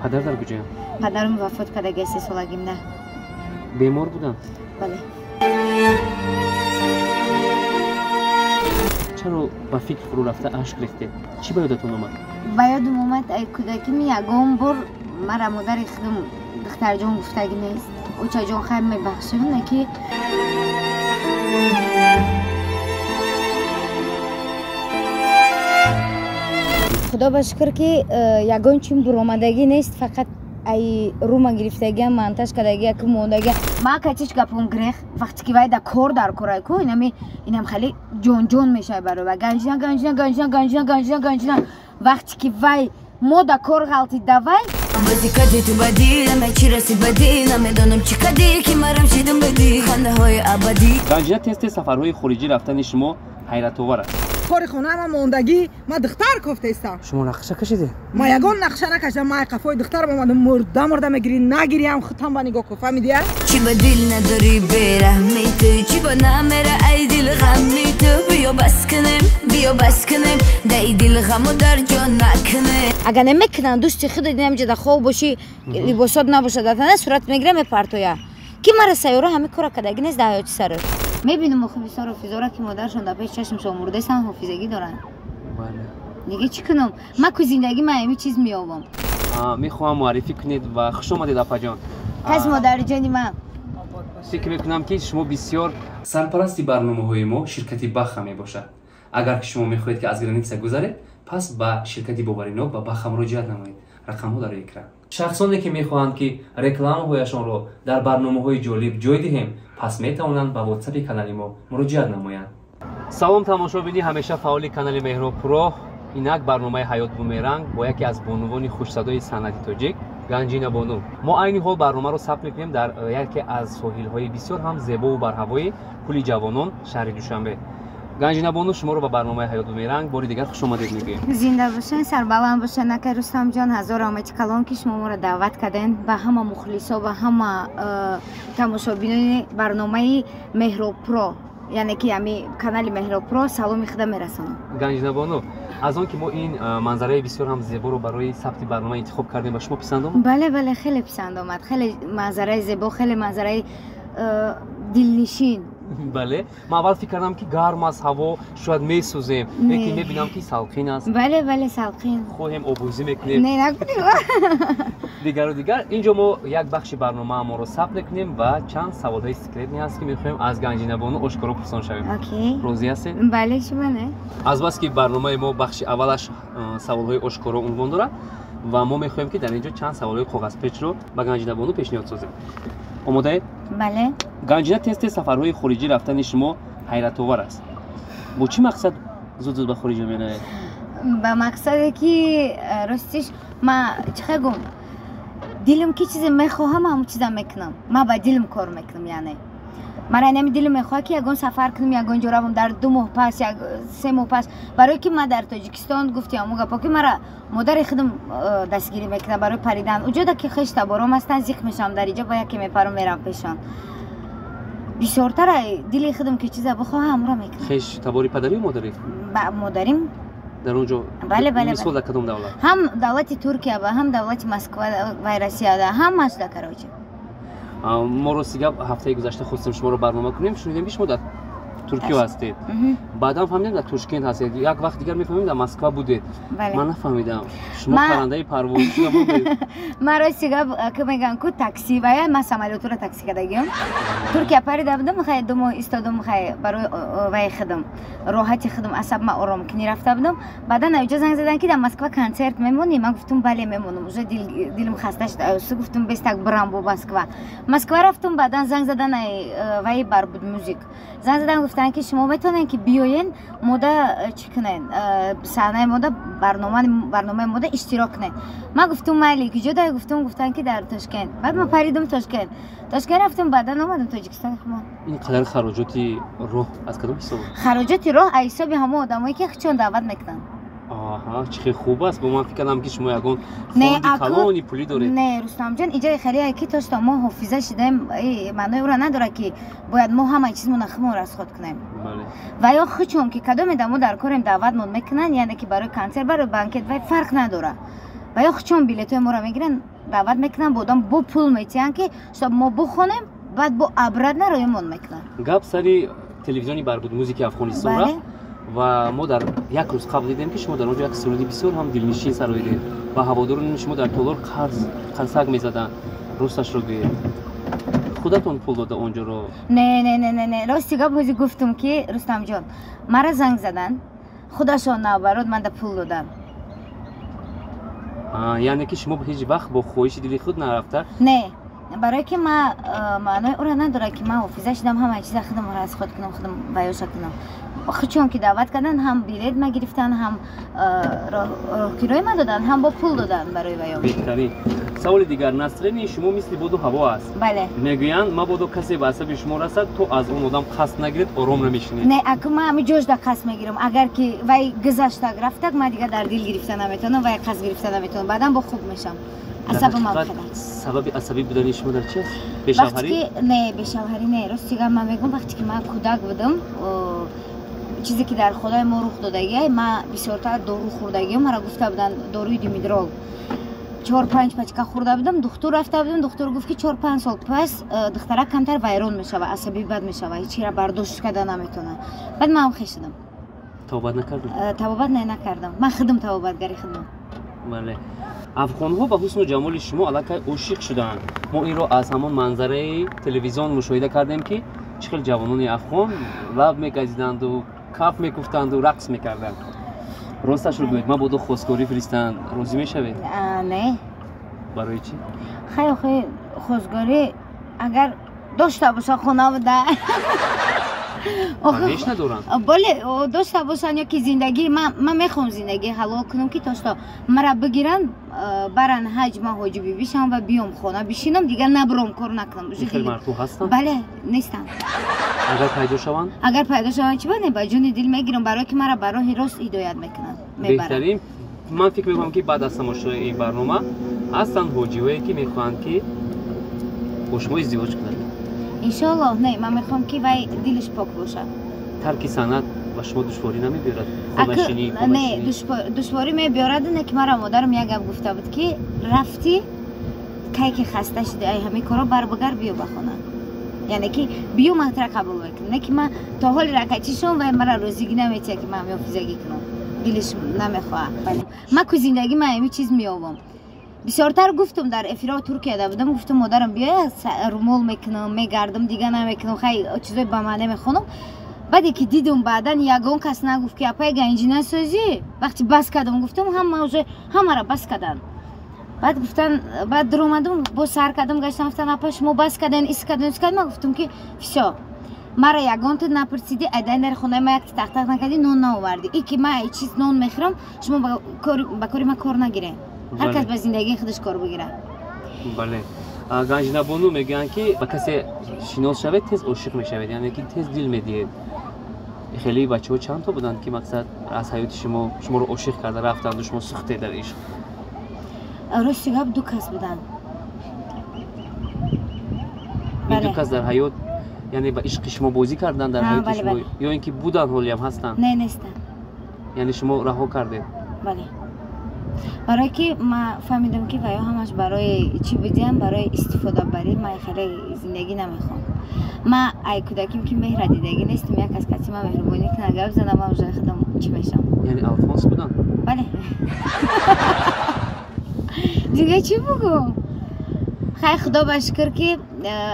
Падар дар куҷоянд? Падарам вафот кардаги 3 солагимда. Бемор буданд? Бале. Чаро ба фикр фурӯ рафта ашк рехтед? Чӣ ба ёдатон омад? Ба ёдам омад, ай кӯдакими ягон бор мара модари худам духтарҷон гуфтагӣ нест. Очаҷон хайр мебахшем, на ки худо ба шукр ки ягон чин буромадагӣ нест, фақат ай рума гирифтагиам, монтаж кардагия, ки мондагия. Ма катиш гапум грех, вақте ки вай да кор дар корай ку, инами инам хеле ҷонҷон мешавад барои вай. Ганҷина, ганҷина, ганҷина, ганҷина, ганҷина, ганҷина. Вақте ки вай мо да кор ғалтид да вай. Бозӣ кардӣ ту ба дилам, чӣ расид ба дилам, медонам чӣ кардӣ, ки марам шидам ба дил, хандаҳои абадӣ. Ганҷина, тез-тез сафарҳои хориҷӣ рафтани шумо ҳайратовар аст. Кори хонаама мондагӣ, ма духтар кофтаистам. Шумо нақша кашидед? Ма ягон нақша накашидам, ма қафои духтарам омадам, мурда мурда мегирӣ, нагириам, худтам ба нигоҳ кун, фаҳмидия? Чӣ ба дил надорӣ бераҳми ту, чӣ ба намера ай дил ғами ту, биё бас кунем, биё бас кунем, дай дил ғаму дар ҷон накунем. Агар намекунанд, дӯсти худ инамҷа да хоб бошӣ, либосот набошад, дар тана сурат мегира, мепартоя. Ки мара сайёра ҳамин кора кардагӣ нест дар ҳаёти сараш. Мебинам охи бисёр ҳофизора ки модаршон дар пеши чашмшон мурдастанд, ҳофизагӣ доранд. Бале. Дига чӣ кунам? Ма ку зиндагӣ ма ҳамин чиз меёбам. Мехоҳам муаррифӣ кунед ва хуш омадед, апаҷон. Кас модарҷони ман. Фикр мекунам ки шумо бисёр сарпарасти барномаҳои мо ширкати Баха мебошад. Агар ки шумо мехоҳед ки аз граница гузаред, пас ба ширкати боваринок ба Баха муроҷиат намоед. Рақамҳо дар экран. Шахсоне ки мехоҳанд ки рекламаҳояшонро дар барномаҳои ҷолиб ҷой диҳем, пас метавонанд ба ватсапи канали мо муроҷиат намоянд. Салом тамошобини ҳамеша фаъоли канали Меҳробпуро. Инак барномаи Ҳаёт бумеранг бо яке аз бонувони хушсадои санъати тоҷик Ганҷина Бону. Мо айни ҳол барномаро сабт мекунем дар яке аз соҳилҳои бисёр ҳам зебову барҳавои кӯли ҷавонон шаҳри Душанбе. Ганҷина Бону, шуморо ба барномаи Ҳаёт бумеранг бори дигар хуш омадед мегӯем. Зинда бошен, сарбаланд бошен, акай Рустамҷон, ҳазор раҳмати калон ки шумо моро даъват карден. Ба ҳама мухлисо, ба ҳама тамошобинони барномаи Меҳробпуро, яъне ки ҳами канали Меҳробпуро саломи худа мерасонам. Ганҷина Бону, аз он ки мо ин манзараи бисёр ҳам зеборо барои сабти барнома интихоб кардем, ба шумо писанд омад? Бале, бале, хеле писанд омад. Хеле манзараи зебо, хеле манзараи дилнишин. Бале, ман аввал фикр кардам ки гарм аст ҳаво, шояд месӯзем, лекин мебинам ки салқин аст. Бале, бале, салқин. Хоҳем оббозӣ мекунем. Не, накунем. Дигару дигар, инҷо мо як бахши барномаамонро сабт мекунем ва чанд саволҳои секретни ҳаст ки мехоҳем аз Ганҷина Бону ошкоро пурсон шавем. Окей. Розӣ ҳастед? Бале, шумо не? Азбаски барномаи мо бахши аввалаш саволҳои ошкоро унвон дорад ва мо мехоҳем ки дар инҷо чанд саволҳои коғазпечро ба Ганҷина Бону пешниҳод созем. Омодаед? Бале. Ганҷина, тез-тез сафарҳои хориҷӣ рафтани шумо ҳайратовар аст. Бо чӣ мақсад зуд-зуд ба хориҷа меравед? Ба мақсаде ки ростиш ма чӣ хел гум, дилам ки чизе мехоҳам, ҳамон чизам мекунам. Ма ба дилам кор мекунам, яъне мара инами дилам мехоҳад ки ягон сафар кунам, ягон ҷо равам дар 2 моҳ пас, 3 моҳ пас. Барое ки ма дар Тоҷикистон гуфти ҳамон гапо ки мара модари худам дастгирӣ мекунад барои паридан. Уҷода ки хеш табором ҳастанд, зиқ мешавам дар иҷо, ба яке мепарам мерам пешон. Бисёртар дили худам ки чиза бихоҳам, ҳамро мекунам. Хеш табори падарӣ ё модарӣ? Ба модарим. Дар он ҷо? Бале, бале, мисол дар кадом давлат? Ҳам давлати Туркия ва ҳам давлати Москва ва Россия, ҳамаш да, короче. Мо рости гап ҳафтаи гузашта хостем шуморо барнома кунем, шунидем ки шумо дар Туркия ҳастед. Баъдан фаҳмидем дар Тошкент ҳастед. Як вақт дигар мефаҳмем дар Москва будед. Ман нафаҳмидам. Шумо паррандаи парвозӣ шуда будед. Ман рости гап ки мегӯям ку такси вая, ман самолётро такси кардагиам. Туркия парида будам, хай 2 моҳ истодам, хай барои ваи худам, роҳати худам, асаб ма ором кунӣ рафта будам. Баъдан аёҷо занг задан ки дар Москва консерт мемонӣ. Ман гуфтум бале мемонам. Уже дилам хаста шуд. Аюсу гуфтум бес так бирам бо Москва. Москва рафтум, баъдан занг задан ваи Барбуд мюзик. Занг задан гуфтанд ки шумо метавонед ки биёен мода чӣ кунед, саҳнаи мода, барномаи мода иштирок кунед. Ман гуфтум майли, куҷо дай? Гуфтум, гуфтанд ки дар Тошкент. Баъд ман паридум Тошкент. Тошкент рафтум, баъдан омадам Тоҷикистон. Ин қадар хароҷоти роҳ аз кадом ҳисоб? Хароҷоти роҳ аз ҳисоби ҳамон одамое ки чон даъват мекунанд. Аҳа, чӣ хел хуб аст. Бо ман фикр кардам ки шумо ягон фонди калони пулӣ доред. Не, Рустамҷон, иҷои хеле ки то мо ҳофиза шидаем, маънои ӯро надорад ки бояд мо ҳамаи чизмона худмон расход кунем. Ва ё хучон ки кадоме дамо дар корем даъватмон мекунанд, яъне ки барои консерт, барои банкет, вай фарқ надорад. Ва ё хучон билетҳои моро мегиранд, даъват мекунанд, бо одам бо пул метиҳанд, ки чтоб мо бухонем, баъд бо обратно роёмон мекунанд. Гап сари телевизиони Барбуд музики Афғонистон рафт ва мо дар як рӯз қабл дидем, ки шумо дар он ҷо як суруди бисёр ҳам дилнишин сароидед ва ҳаводорони шумо дар толор қарсак мезаданд. Росташро гӯед, худатон пул дода он ҷоро? Не, не, не, не, не, рости гап, ҳози гуфтум, ки Рустамҷон, мара занг заданд, худашон наоборот манда пул доданд. Яъне ки шумо ҳеҷ вақт бо хоҳиши дили худ нарафта? Не, барое ки ма маънои ӯро надорад, ки ман ҳофиза шудам, ҳамаи чиза худам аз худ кунам, худам баёша кунам. Чун ки даъват карданд, ҳам билет ма гирифтанд, ҳам роҳкирои ма доданд, ҳам бо пул доданд барои ваё. Беҳтарин. Саволи дигар: настроенияи шумо мисли боду ҳаво аст. Бале. Мегӯянд, мабодо касе ба асаби шумо расад, то аз он одам қасд нагиред, ором намешинед. Не, аку ман ҳами ҷошда қасд мегирам. Агар ки вай гузаштак, рафтак, ман дигар дар дил гирифта наметавонам, вай қасд гирифта наметавонам, баъдан бо хуб мешам. Асабам. Сабаби асабӣ будани шумо дар чи аст? Бешавҳарӣ? Не, бешавҳарӣ не. Рости гап, ман мегӯям, вақте ки ман кӯдак будам, чизе ки дар хонаи мо рух додагиай, ман бисёртар дору хӯрдагиам. Мара гуфта буданд, доруи димедрол 4-5 пачка хӯрда будам. Духтур рафта будам, духтур гуфт, ки 4-5 сол пас духтара камтар вайрон мешава, асабӣ бад мешава, ҳечира бардошт карда наметавонад. Баъд ман хеш шудам. Табобат накардед? Табобат не, накардам. Ман худам табобатгари худам. Бале, афғонҳо ба ҳусну ҷамоли шумо аллакай ошиқ шудаанд. Мо инро аз ҳамон манзараи телевизион мушоҳида кардем, ки чӣ хел ҷавонони афғон лаб мегазиданду, каф мекуфтанду, рақс мекарданд. Росташро гӯед, мабодо хостгорӣ фиристанд, розӣ мешавед? Не. Барои чӣ? Хай, охи, хостгорӣ агар дошта боша, хона буда. Ҳеч надоранд. Бале, дошта бошанд ё ки зиндагӣ, ман мехоҳам зиндагии ҳалол кунам, ки то что мара бигиранд, баран ҳаҷ, ман ҳоҷи бибишам ва биём, хона бишинам, дигар набуром, кор накунам. Хел мардҳо ҳастанд? Бале, нестанд. Агар пайдо шаванд? Агар пайдо шаванд, чӣ не, ба ҷони дил мегирам, барое ки мара ба роҳи рост ҳидоят мекунанд. Беҳтарин. Ман фикр мекунам, ки баъд аз тамошои ин барнома ҳастанд ҳоҷиҳое, ки мехоҳанд, ки бо шумо издивоҷ кунанд. Иншоаллоҳ. Не, ман мехоҳам, ки вай дилаш пок бошад. Тарки санъат ба шумо душворӣ намебиёрад? Не, душворӣ мебиёрад, не ки мара модарам як гап гуфта буд, ки рафтӣ, кай ки хаста шуди ай ҳамин коро, барбагар биё ба хона, яъне ки биё, ман тра қабул мекунам. Не ки ман то ҳоли ракачишон, вай мара розигӣ наметиҳад, ки ман ҳамин ҳофизагӣ кунам, дилаш намехоҳад. Ман ку зиндагӣ ман ҳамин чиз меёбам. Бисёртар гуфтум, дар эфиро Туркияда будам, гуфтум: модарам, биёя, румол мекунам, мегардам, дига намекунам, хай, чизои ба маъне мехонам. Баъде ки дидум, баъдан ягон кас нагуфт, ки апай, ганҷина созӣ. Вақти бас кардам, гуфтам, ҳама уже ҳамара бас карданд. Баъд гуфтан, баъд дуромадам, бо сар кардам, гаштам, гуфтан: апа, шумо бас карден, ис карден, ис карден. Ман гуфтум, ки всё, мара ягонта напурсидӣ, айдай дар хонаи ма якта тахтақ накардӣ, нон наовардӣ, и ки ман чиз нон мехӯрам, шумо ба кори ма кор нагиред, ҳар кас ба зиндагии худаш кор бигирад. Бале, Ганҷинабону, мегӯянд, ки ба касе шинос шавед, тез ошиқ мешавед, яъне ки тез дил медиҳед. Хеле бачаҳо чандто буданд, ки мақсад аз ҳаёти шумо шуморо ошиқ карда рафтанду шумо сӯхтед дар ишқ? Рости гап, ду кас буданд. Ин ду кас дар ҳаёт, яъне ба ишқи шумо бозӣ карданд дар ҳаёти шумо ё ин ки буданд, ҳолиам ҳастанд? Не, нестанд. Яъне шумо раҳо кардед? Бале, барое ки ман фаҳмидам, ки ваё ҳамаш барои чӣ будиам, барои истифодабарӣ. Ман хеле зиндагӣ намехоҳам. Ман ай кӯдаким ки меҳра дидагӣ нестам. Як кас каси ман меҳрубонӣ кунад, гап занам, ман уже худам чӣ мешавам. Яъне алфонс буданд? Бале, дига чӣ бугӯм? Хай, худо ба шукр, ки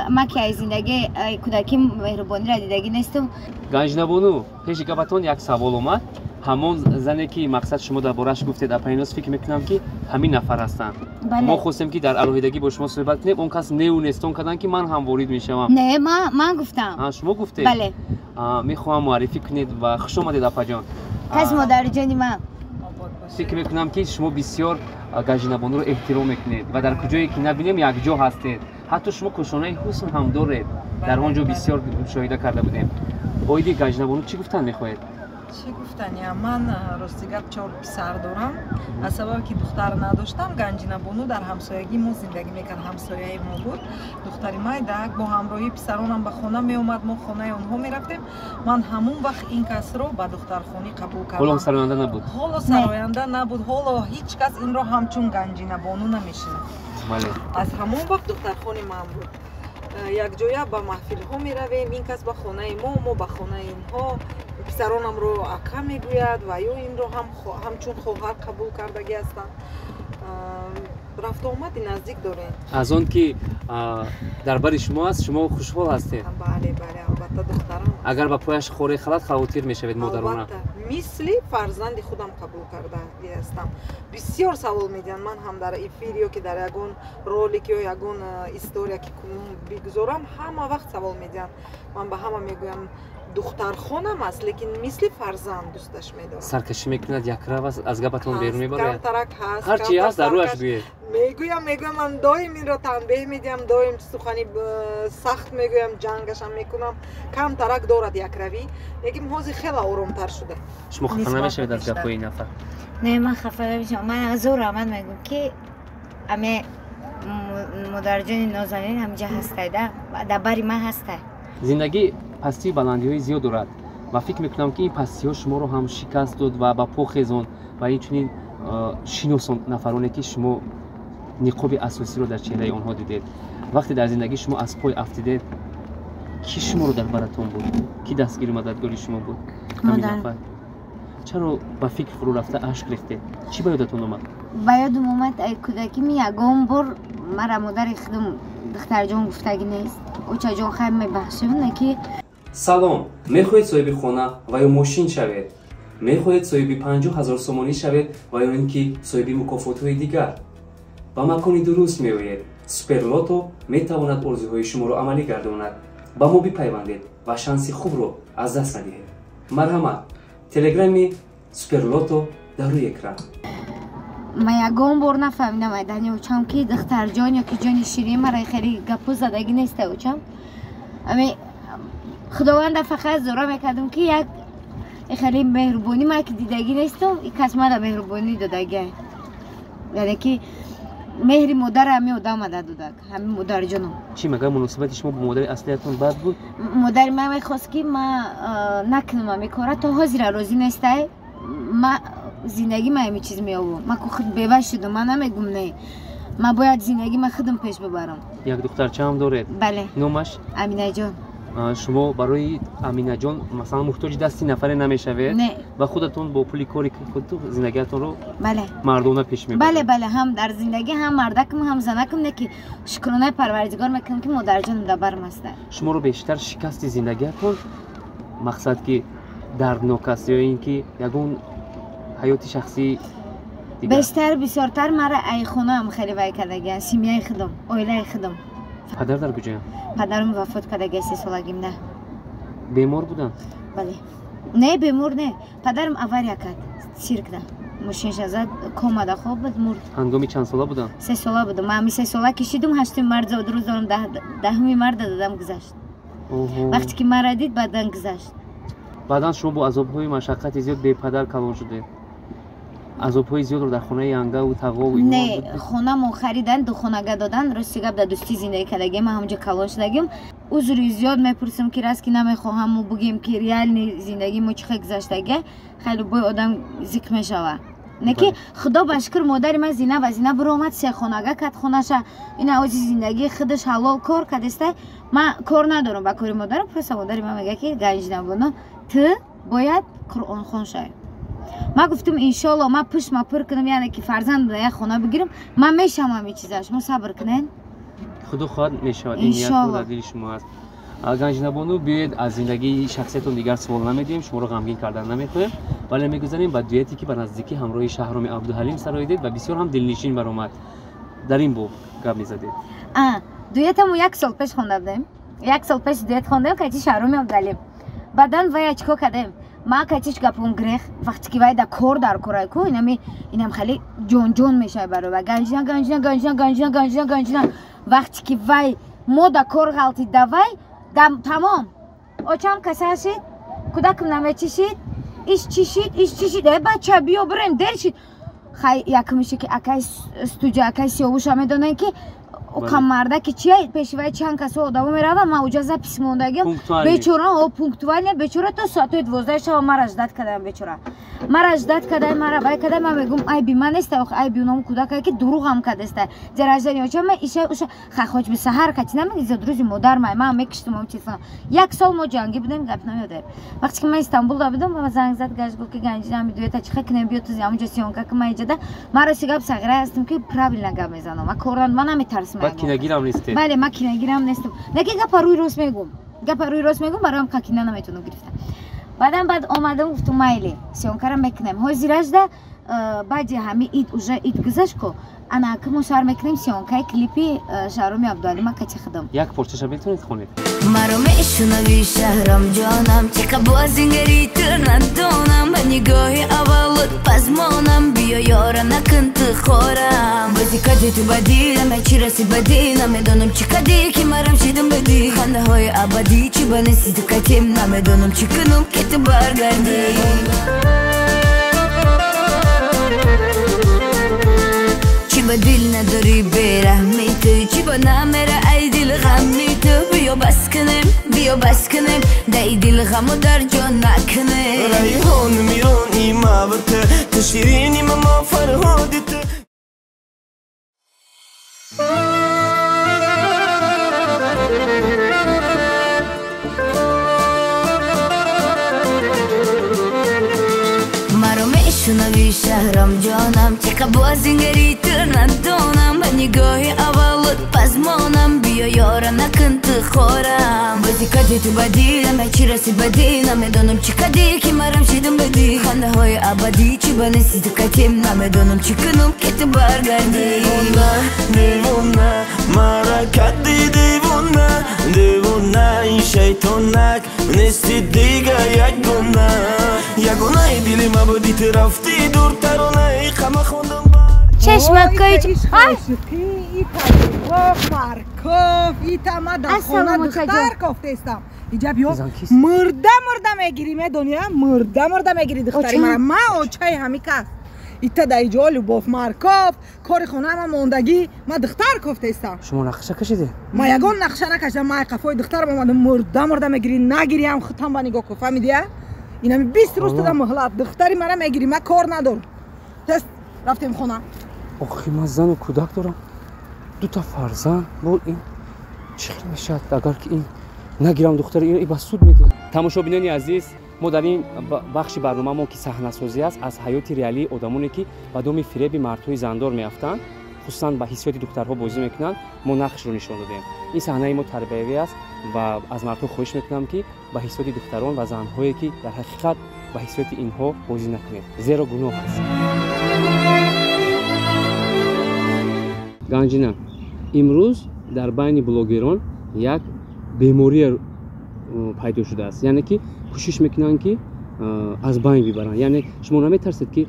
ман ки ай зиндагӣ, ай кӯдаким меҳрубониро дидагӣ нестам. Ганҷинабону, пеши гапатон як савол омад. Ҳамон зане, ки мақсад шумо дар борааш гуфтед, апайнос, фикр мекунам, ки ҳамин нафар ҳастанд. Мо хостем, ки дар алоҳидагӣ бо шумо суҳбат кунем, он кас неу нестон карданд, ки ман ҳам ворид мешавам. Не, ман гуфтам. Шумо гуфтед? Бале. Мехоҳам муаррифӣ кунед ва хуш омадед, апаҷон. Кас модариҷони ман. Фикр мекунам, ки шумо бисёр Ганҷинабонуро эҳтиром мекунед ва дар куҷое ки набинем, якҷо ҳастед. Ҳатто шумо кӯшонаи ҳусн ҳам доред, дар он ҷо бисёр мушоҳида карда будем. Оиди Ганҷинабону чӣ гуфтан мехоҳед? Чӣ гуфтаниям? Ман, рости гап, чор писар дорам. Аз сабабе ки духтар надоштам, Ганҷинабону дар ҳамсоягии мо зиндагӣ мекард, ҳамсояи мо буд. Духтари майдак бо ҳамроҳии писаронам ба хона меомад, мо хонаи онҳо мерафтем. Ман ҳамон вақт ин касро ба духтархонӣ қабул Ҳоло кардам. Сароянда набуд. Ҳоло сароянда набуд, ҳоло ҳеҷ кас инро ҳамчун Ганҷинабону намешинохт. Аз ҳамон вақт духтархони ман буд. Якҷоя ба маҳфилҳо меравем, ин кас ба хонаи мо, мо ба хонаи инҳо. Писаронамро ака мегӯяд ва ё инро ҳам ҳамчун хоҳар қабул кардагӣ ҳастанд. Рафтуомади наздик дорем. Аз он ки дар бари шумо аст, шумо хушҳол ҳастед? Бале, бале, албатта, духтарам. Агар ба пояш хоре халад, хавотир мешавед модарона? Албатта, мисли фарзанди худам қабул кардагӣ ҳастам. Бисёр савол медиҳанд. Ман ҳам дар эфир ё ки дар ягон ролик ё ягон история ки бигузорам, ҳама вақт савол медиҳанд. Ман ба ҳама мегӯям, духтархонам аст, лекин мисли фарзанд дӯсташ медорам. Саркашӣ мекунад, якрав аст, аз гапатон берун мебарояд? Камтарак ҳаст. Ҳар чи ҳаст, дар рӯяш камтар. гӯед. Мегӯям, мегӯям. Ман доим инро танбеҳ медиҳам, доим сухани сахт мегӯям, ҷангашам мекунам. Камтарак дорад якравӣ, лекин ҳозир хеле оромтар шуда. Шумо хафа Нисбат ба намешавед аз пештар. гапҳои ин нафар? Не, ман хафа намешавам. Ман азор раҳмат мегӯм, ки аме модарҷони нозанин ҳамҷа ҳастай да, дар бари ман ҳастай. Зиндагӣ пастию баландиҳои зиёд дорад ва фикр мекунам, ки ин пастиҳо шуморо ҳам шикаст дод ва ба по хезонд ва инчунин шиносон нафароне, ки шумо ниқоби асосиро дар чеҳраи онҳо дидед. Вақте дар зиндагӣ шумо аз пой афтидед, кӣ шуморо дар баратон буд, кӣ дастгиру мададгори шумо буд ҳамин Модарам. нафар? Чаро ба фикр фурӯ рафта ашк рехтед? Чӣ ба ёдатон омад? Ба ёдам омад, ай кӯдакӣ ми ягон бор мара модари худам духтарҷон гуфтагӣ нест. Очаҷон, хай, мебахшем, не ки. Салом! Мехоҳед соҳиби хона ва ё мошин шавед? Мехоҳед соҳиби 50 000 сомонӣ шавед ва ё ин ки соҳиби мукофотҳои дигар? Ба макони дуруст меоед. Суперлото метавонад орзуҳои шуморо амалӣ гардонад. Ба мо бипайвандед ва шанси хубро аз даст надиҳед. Марҳамат, телеграми Суперлото дар рӯи экран. Ман ягон бор нафаҳмидам айдани очам, ки духтарҷон ё ки ҷони ширин, мара хеле гапу задагӣ неста очам. Ами худованда фақат зора мекардам, ки як хеле меҳрубонӣ ман ки дидагӣ нестам, и кас мара меҳрубонӣ додагӣ, яъне ки меҳри модара ҳами одам ада додак, ҳами модарҷоном. Чӣ, магар муносибати шумо бо модари аслиятон бад буд? Модари ман мехост, ки ман накунам ҳами кора. То ҳозира розӣ нестай. Ма зиндагӣ ма ҳами чиз меёбам. Ман ку худ бева шудам, ман намегум не, ман бояд зиндагӣ ма худам пеш бибарам. Як духтарча ҳам доред? Бале. Номаш? Аминаҷон. Шумо барои Аминаҷон, масалан, муҳтоҷи дасти нафаре намешавед? Не. Ва худатон бо пули кори худ зиндагиатонро бале мардона пеш мебаред? Бале, бале, ҳам дар зиндагӣ, ҳам мардакам, ҳам занакам. Не ки шукронаи парвардигор мекунам, ки модарҷонам дар барам аста. Шуморо бештар шикасти зиндагиатон, мақсад, ки дарднок аст ё ин ки ягон ҳаёти шахсии дигар? Бештар, бисёртар мара ай хонаам хеле вай кардагиан, семья и худам, оилаи худам. Падар дар куҷоям? Падарам вафот кардагиа 3 солагимда. Бемор буданд? Бале, не, бемор не, падарам авария кард, циркда мошинша зад, комада хоб буд, мурд. Ҳангоми чанд сола буданд? 3 сола будам. Ман ҳами 3 сола кишидум. 8-уми март зодрӯз дорам, 10-уми марта дадам гузашт. Вақте ки мара дид, баъдан гузашт. Баъдан шумо бо азобҳои машаққати зиёд бепадар калон шудед, азобҳои зиёдро дар хонаи янгаву тағову инҳо Не. буд? Хонамо харидан, духонага додан. Рости гап, дар дӯстӣ зиндагӣ кардагиам, ман ҳамҷо калон шудагиам. Узри зиёд мепурсам, ки раст ки намехоҳам мо бугем, ки реальный зиндагии мо чӣ хел гузаштагия. Хеле бой одам зикр мешава. Не ки, худо ба шукр, модари ман зина ба зина биромад, се хонага кад хонаша. Ина ози зиндагии худаш ҳалол кор кадеста. Ман кор надорам ба кори модарам, просто модари ман мега, ки Ганҷинабоно, ту бояд қуръонхон шавӣ. Ман гуфтам, иншолло, ман пуштма пур кунам, яъне ки фарзанд як хона бигирам, ман мешавам ҳами чиза, шумо сабр кунед. Худо хоҳад, мешавад. Ин ниятҳо Иншолло. дар дили шумо аст. Ганҷинабону, биёед, аз зиндагии шахсиятон дигар суол намедиҳем, шуморо ғамгин кардан намехоҳем, вале мегузарем ба дуэте, ки ба наздикӣ ҳамроҳи Шаҳроми Абдуҳалим сароидед ва бисёр ҳам дилнишин баромад. Дар ин боб гап мезадед. А дуэтаму як сол пеш хонда будем. Як сол пеш дуэт хондем кати Шаҳроми Абдуҳалим. Баъдан вая чӣ кор кардем? Ман катиш гапум грех. Вақте ки вай да кор дар корай ку, инами инам хеле ҷонҷон мешавад барои вай. Ганҷина, Ганҷина, Ганҷина, Ганҷина, Ганҷина, Ганҷина. Вақте ки вай мо да кор ғалтид, да вай да тамом, очам касал шид, кӯдакам намечишид. Иш чӣ шид, иш чӣ шид? Э бача, биё бирем, дер шид. Хай, якмише ки акай студия, акай Сиёвуша медонем, ки камарда ки чия пешвай чанд касо одамо мерава, ман уҷа запись мондагим. Бечора, о пунктуально, бечора то соати 12 шава мара ждать кардам, бечора. Мара ждать кардам, мара вай кардам, ман мегум айби ман нест, ох айби унам кӯдакае ки дурӯғам кардеста. Ҷаражани оча ман иша уша хай хоч би саҳар кати намеги зодрӯзи модар май, ман мекиштум ом телефон. Як сол мо ҷангӣ будем, гап намеодем. Вақте ки ман Истанбул да будам, ба занг зад, гашт гуфт ки Ганҷина мидуета чӣ кунем, биё ту ҳамунҷо съёмка ки ман иҷода. Ман рости гап сағира ҳастам ки правильно гап мезанам. Ман коран ман наметарсам. Баъд кинагирам нестед? Бале, ман кинагирам нестам. Лекин гапа рӯи рост мегум. Гапа рӯи рост мегум, бароям кина наметавонам гирифта. Баъдан баъд омадам, гуфтум майли, съёмкара мекунем. Ҳозиражда баъди ҳами ид, уже ид гузашт ку, ана ки мо сар мекунем съёмкаи клипи Шаҳроми Абдуалӣ, ман качи худам. Як порчаша метавонед хонед? Маро мешунавӣ, Шаҳром ҷонам, чӣ бозингари ту надонам, ба нигоҳи аввалут пазмонам, биё ёра накун ту хорам. Бозӣ кардӣ ту ба дилам, чӣ расид ба дил, намедонам чӣ кардӣ ки марам шидам ба дил. Хандаҳои абадӣ чӣ ба нести ту катим, намедонам чӣ кунам ки ту баргардӣ. Чӣ ба дил надорӣ бераҳми ту, чӣ ба намера ай дил ғамми ту, биё бас кунем, биё бас кунем, дай дил ғаму дар ҷон накунем. Райҳон мирон имавт, ту ширини ма Фарҳоди ту. Мешунавӣ, Шаҳром ҷонам, чӣ бозингари ту надонам, ба нигоҳи аввалут пазмонам, биё ёра накун ту хорам. Бозӣ кардӣ ту ба дилам, чӣ расид ба дил, намедонам чӣ кардӣ ки марам шидам ба дил. Хандаҳои абадӣ чӣ ба нести ту катим, намедонам чӣ кунам ки ту баргардӣ. Девона, девона, мара кардӣ девона, девонаи шайтонак, нести дига ягона. Ягонаи дили ма будӣ, ту рафтӣ дур, таронаи қама хондам. Чашмакои Марков, ита ма дар хона духтар кофтестам. Иҷа биё, мурда мурда мегирӣ, медонӣ, мурда мурда мегирӣ духтари мара. Ма очаи ҳами кас. Ита дар иҷо Любов Марков, кори хонаама мондагӣ, ма духтар кофтестам. Шумо нақша кашидед? Ма ягон нақша накашидам, ма қафои духтарам омадам, мурда мурда мегирӣ, нагирӣ ҳам худам ба нигоҳ кун, фаҳмидия? Инами 20 рӯз туда муҳлат, духтари мара мегирӣ, ма кор надорам. Тест рафтем хона. Охи, ман зану кӯдак дорам, дута фарзанд. Бо ин чӣ хел мешавад, агар ки ин нагирам духтари инро ба суд медиҳам? Тамошобинони азиз, мо дар ин бахши барномаамон ки саҳнасозӣ аст, аз ҳаёти реалии одамоне ки ба доми фиреби мардҳои зандор меафтанд, хусусан ба ҳиссиёти духтарҳо бозӣ мекунанд, мо нақшро нишон додем. Ин саҳнаи мо тарбиявӣ аст ва аз мардҳо хоҳиш мекунам ки ба ҳиссиёти духтарон ва занҳое ки дар ҳақиқат ба ҳиссиёти инҳо бозӣ накунед, зеро гуноҳ аст. Ганҷина, имрӯз дар байни блогерон як беморие пайдо шудааст, яъне ки кӯшиш мекунанд ки аз байн бибаранд. Яъне шумо наметарсед ки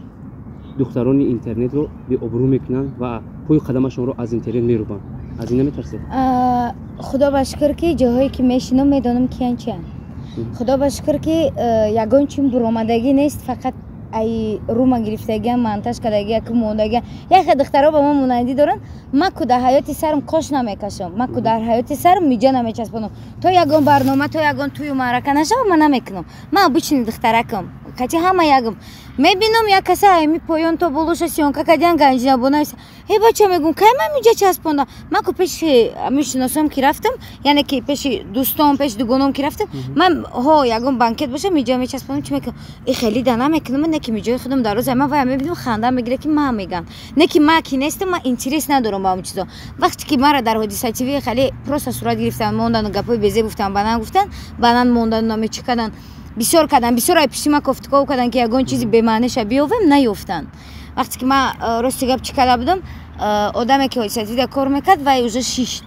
духтарони интернетро беобрӯ мекунанд ва пойи қадамашонро аз интернет мерубанд? Аз ин наметарсед? Худо ба шукр ки ҷоҳое ки мешинам медонам киян чиян. Худо ба шукр ки ягон чин буромадагӣ нест, фақат ай рума гирифтагиам, монтаж кардагиам, ки мондагиам. Яке духтаро ба мо монандӣ доранд. Ман ку дар ҳаёти сарам кош намекашам, ман ку дар ҳаёти сарам миҷа намечаспонам. То ягон барнома, то ягон тӯю маърака нашава, ман намекунам. Ман обычный духтаракам, кати ҳама ягам. Мебинам як каса ами поён то болоша съёмка кардиан, Ганҷина бонависа. Э бача, мегум, кай ман миҷа часпондам? Ман ку пеши мешиносам ки рафтам, яъне ки пеши дӯстон, пеши дугоном ки рафтам, ман ҳо ягон банкет боша миҷа мечаспонам, чӣ мекунам? И хеле да намекунам, не ки миҷои худам дар рӯза ман вая мебинам, ханда мегира ки ман мегам. Не ки ман ки нестам, ман интерес надорам ба он чизо. Вақте ки мара дар Ҳодиса ТВ хеле просто сурат гирифтан, мондану гапҳои безеб гуфтан, банан гуфтан, банан мондану намечӣ кардан. Бисёр кардам, бисёр ай пиши ма кофтуков кардам ки ягон чизи бемаъниша биёвем, наёфтанд. Вақте ки ман рости гап чӣ карда будам, одаме ки Ҳодиса ТВ кор мекард, вай уже шишт.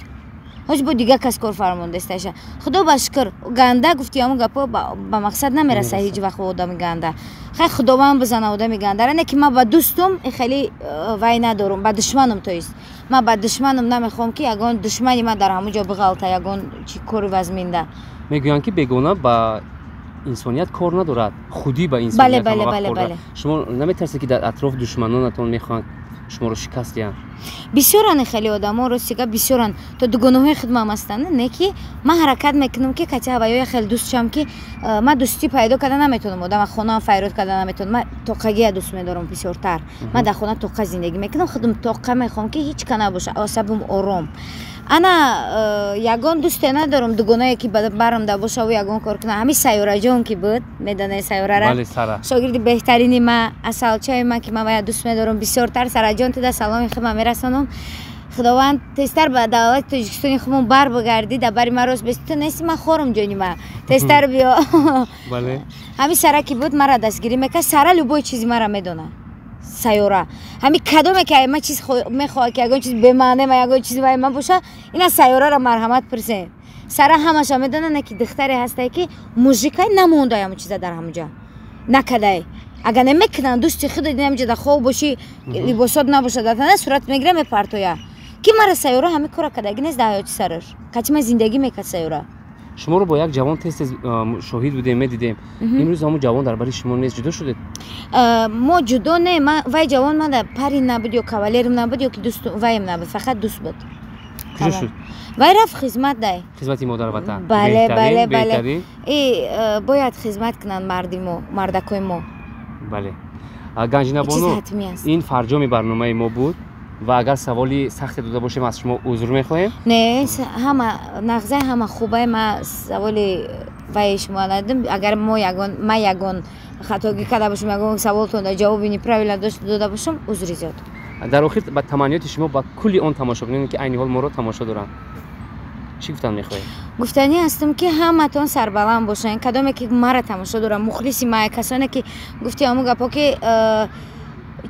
Ҳоҷ бо дигар кас кор фармондесташа. Худо ба шукр, ганда гуфти ҳамон гапҳо ба мақсад намераса ҳеҷ вақт одами ганда. Хай худованд бизана одами гандара, не ки ман ба дӯстум хеле вай надорам, ба душманам, то есть. Ман ба душманам намехоҳам ки ягон душмани ман дар ҳамон ҷо биғалта, ягон чи кори вазминда. Мегӯянд ки бегона ба инсоният кор надорад, худӣ ба инсоният ҳама вақт кор дорад. Шумо наметарсед, ки дар атроф душманонатон мехоҳанд шуморо шикаст диҳанд? Бисёран хеле одамо, рости гап, бисёран, то дугонаҳои худмам ҳастанд. Не ки ман ҳаракат мекунам, ки кати ҳаваёя хеле дӯст шам, ки ман дӯстӣ пайдо карда наметавонам, одама хонаам файрод карда наметавонам. Ман тоқагия дӯст медорам бисёртар. Ман дар хона тоқа зиндагӣ мекунам, худам тоқа мехоҳам, ки ҳеҷ ка набоша, асабам ором. Ана ягон дӯсте надорам, дугонае ки барамда бошаву ягон кор кунам. Ҳамин Сайёраҷон ки буд, медонед Сайёрара, шогирди беҳтарини ма, асалчаи ма, ки ман вая дӯст медорам бисёртар. Сараҷон, туда саломи худма мерасонам. Худованд тезтар ба давлати Тоҷикистони худмон бар бигардӣ, дар бари ма рост бести. Ту нести, ман хорам, ҷони ма, тезтар биё. Ҳамин Сара ки буд, мара дастгирӣ мекард. Сара любой чизи мара медонад. Сайёра ҳами кадоме ки ма чиз мехоҳад, ки ягон чиз бемаъне ма, ягон чиз вай ма боша, ина Сайёрара марҳамат пурсен. Сара ҳамаша медонад. Не ки духтаре ҳастае, ки мужикай намондай, ҳамун чиза дар ҳамунҷа накадай. Агар намекунанд, дӯсти худ ҳамҷа дар хоб бошӣ, либосот набошад дар тана, сурат мегира, мепартоя. Ки мара Сайёра ҳами кора кадаги нест дар ҳаёти сараш. Кати ма зиндагӣ мекард Сайёра. Шуморо бо як ҷавон тез тез шоҳид будем, медидем. Имрӯз ҳамун ҷавон дар бари шумо нест, ҷудо шудед? Мо ҷудо не. Вай ҷавон мада парин набуд, ё кавалерим набуд, ё ки дӯст ваем набуд, фақат дӯст буд. Куҷо шуд? Вай рафт хизмат дай. Хизмати модару ватан. Бале, бале, бале. И бояд хизмат кунанд марди мо, мардакои мо. Бале, Ганҷинабону, ин фарҷоми барномаи мо буд ва агар саволи сахте дода бошем, аз шумо узр мехоҳем. Не, ҳама нағза, ҳама хубае. Ма саволи ваи шумо надидам. Агар мо ягон, ма ягон хатогӣ карда бошам, ягон саволтон дар ҷавоби неправильно дода бошам, узри зиёд. Дар охир ба таманниёти шумо ба кулли он тамошобиноне, ки айни ҳол моро тамошо доранд, чӣ гуфтан мехоҳед? Гуфтанӣ ҳастам, ки ҳаматон сарбаланд бошанд, кадоме ки мара тамошо доранд, мухлиси ма, касоне ки гуфти ҳамун гапҳо, ки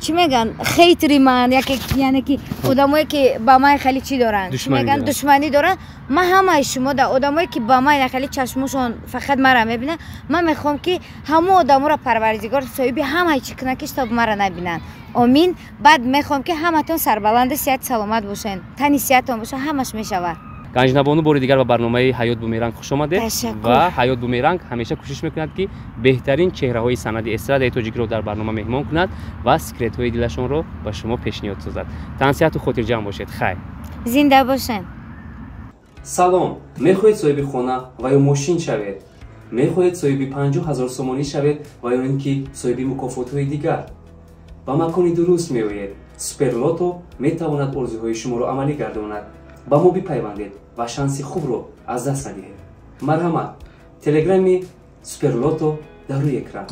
чӣ мегӯянд, хейтери ман, яъне ки одамое ки ба ман хеле чӣ доранд, чӣ мегӯянд, душманӣ доранд. Ман ҳамаи шумо да одамое ки ба ман хеле чашмошон фақат мара мебинанд, ман мехоҳам, ки ҳамон одаморо Парвардигор соҳиби ҳамаи чӣ кунад, ки чтоб мара набинанд. Омин. Баъд мехоҳам, ки ҳаматон сарбаланду сиҳат саломат бошед, тани сиҳатон бошад, ҳамаш мешавад. Ганҷинабону, бори дигар ба барномаи «Ҳаёт бумеранг» хуш омадед. Ва «Ҳаёт бумеранг» ҳамеша кӯшиш мекунад, ки беҳтарин чеҳраҳои санъати эстрадаи тоҷикро дар барнома меҳмон кунад ва секретҳои дилашонро ба шумо пешниҳод созад. Тансиҳату хотирҷамъ бошед, хайр. Зинда бошед. Салом! Мехоҳед соҳиби хона ва ё мошин шавед? Мехоҳед соҳиби 50 000 сомонӣ шавед ва ё ин ки соҳиби мукофотҳои дигар? Ба макони дуруст меоед. Суперлото метавонад орзуҳои шуморо амалӣ гардонад. Ба мо бипайвандед ва шанси хубро аз даст надиҳед. Марҳамат, телеграми Суперлото дар рӯи экран.